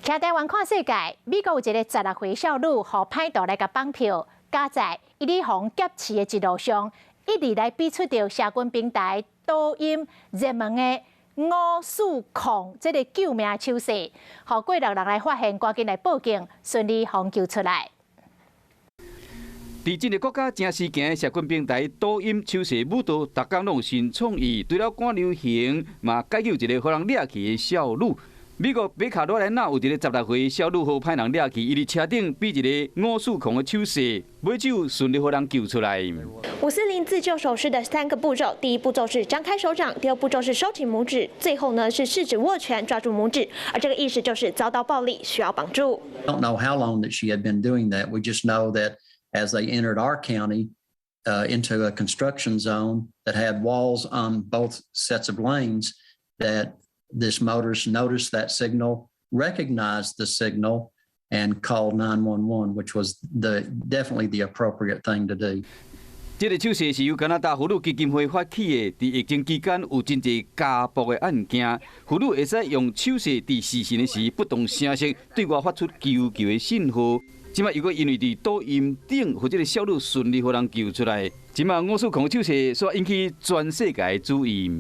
徛台灣看世界，美國有一个16歲少女，予歹徒來共綁票，加載伊咧予人劫持的一路上，一直來比出著社群平台抖音熱門的五四空這个救命手勢，予過路人來發現，趕緊來報警，順利予救出來。佇這个國家誠時行的社群平台抖音手勢舞蹈，逐工攏有新創意。除了趕流行，嘛解救一个予人掠去的少女。美國北卡羅來納有一个16歲少女，予歹人掠去，伊佇車頂比一个五四空的手勢，尾手順利予人救出來。540自救手勢的三個步驟，第一步驟是張開手掌，第二步驟是收緊拇指，最後呢是食指握拳抓住拇指，而這個意思就是遭到暴力需要幫助。 Don't know how long that she had been doing that. We just know that as they entered our county into a construction zone that had walls on both sets of lanes, that this motorist noticed that signal, recognized the signal, and called 911, which was the definitely the appropriate thing to do. 這个手勢是由加拿大婦女基金會發起的。佇疫情期間有真濟家暴的案件，婦女會使用手勢佇時辰的時不動聲色對外發出求救的信號。這擺又閣因為佇抖音頂，予這个少女順利予人救出來，這擺五四空手勢煞引起全世界的注意。